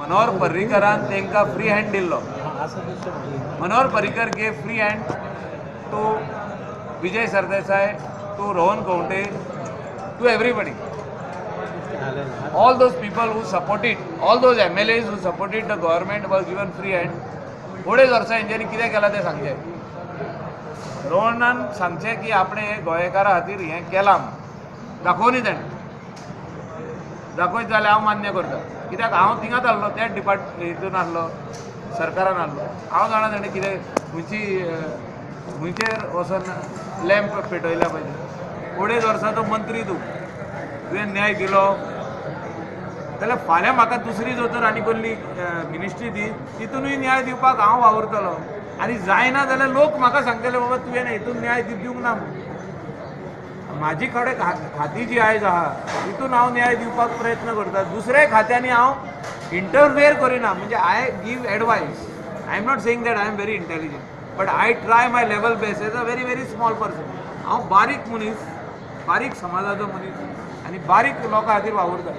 मनोहर पर्रीकरान तांकां free hand दिल्लो. Manohar Parrikar gave free hand to Vijay Sardesai, to Rohan Khaunte, to everybody, all those people who supported, all those MLAs who supported the government was given free hand. 2.5 वर्सां हेंच्यांनी कितें केलां तें सांगचें. रोहनान सांगचें की आपणें हें गोंयकारा खातीर हें केलां म्हूण. दाखोवनी ताणें. दाखयत जाल्यार हांव मान्य करता, कित्याक हांव थिंगाच आहलो, त्याच डिपार्ट हितून आहलो, सरकारान आहलो. हांव जाणा ताणें कितें खंयची खंयचेर वचोन लॅम्प पेटयल्या. पळय, 2.5 वर्सां तो मंत्री तूं, तुवें न्याय दिलो जाल्यार फाल्यां म्हाका दुसरी जर तर आनी कसली मिनिस्ट्री दी, तितूनय न्याय दिवपाक हांव वावुरतलो. आनी जायना जाल्यार लोक म्हाका सांगतले, बाबा, तुवें हितून न्याय दिवंक ना म्हणून. म्हाजी कडेन खाती जी आयज आहा, तितून हांव न्याय दिवपाक प्रयत्न करता. दुसऱ्या खात्यांनी हांव इंटरफेयर करिना. म्हणजे I give advice. I am not saying that I am very intelligent, but I try my level best as a very, very small person. हांव बारीक मनीस, बारीक समाजाचो मनीस आनी बारीक लोकां खातीर वावुरता.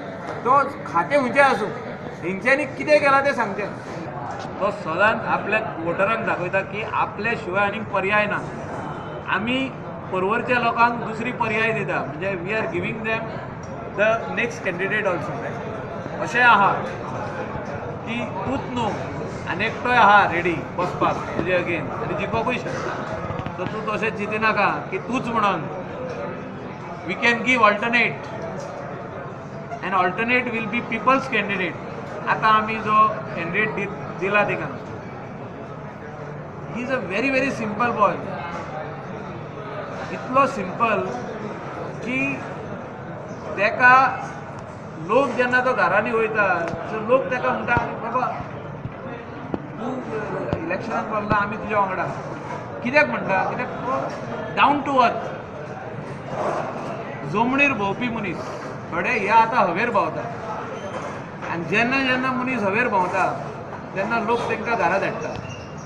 तो खातें खंयचें आसूं, हेंच्यांनी कितें केलां तें सांगचें. तो सदांच आपल्या वोटरांक दाखयता की आपल्या शिवाय आनीक पर्याय ना. आमी पर्वरच्या लोकांक दुसरी पर्याय दिता, म्हणजे we are giving them the next candidate also. अशें आहा की तूंच न्हू, आनी एकटोय आहा रेडी बसपाक तुजे अगेन आनी जिखोकूय शकता. सो तूं तशें चिंतिनाका की तूंच म्हणून. We can give alternate, and alternate will be people's candidate. आतां आमी जो कॅन्डिडेट दिला तिका, he is a very, very simple boy. इतलो सिंपल की तेका लोक जेन्ना तो घरांनी वयता, सो लोक तेका म्हणटा, "आरे बाबा, तूं इलेक्शनाक बसला, आमी तुज्या वांगडा." कित्याक म्हणटा? कित्याक तो डावन टू अर्थ, जमणीर भोंवपी मनीस. थोडे हे आतां हवेर भोंवता आनी जेन्ना जेन्ना मनीस हवेर भोंवता तेन्ना लोक तांकां घरा धाडटा.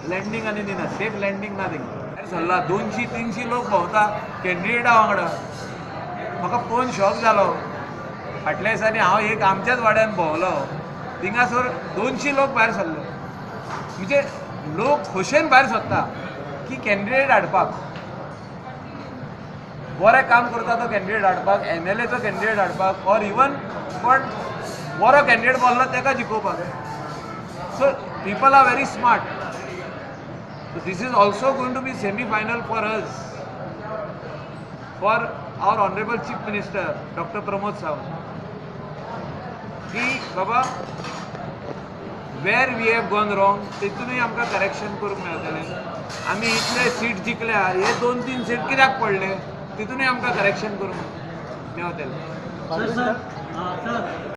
लँडींग आनी दिना, सेफ लँडींग ना तांकां. भायर सरला, 200-300 लोक भोंवता कॅन्डिडेटा वांगडा. म्हाका पळोवन शॉक जालो. फाटल्या दिसांनी हांव एक आमच्याच वाड्यान भोंवलो, थिंगासर 200 लोक भायर सरले. म्हणजे लोक खोशेन भायर सरता की कॅन्डिडेट हाडपाक, बरें काम करता तो कॅन्डिडेट हाडपाक, एमएलएचो कॅन्डिडेट हाडपाक, ऑर इवन पण बरो कॅन्डिडेट बसलो ताका जिखोवपाक. So people are very smart. So this is also going to be semi final for us, for our honourable Chief Minister Doctor Pramod Sawant, की बाबा, where we have gone wrong, तितूनय आमकां correction करूंक मेळटलें. आमी इतले seat जिखल्या, हे दोन तीन सीट कित्याक पडले, तितूनय आमकां करेक्शन करूंक मेवतलें. Sir, sir, sir.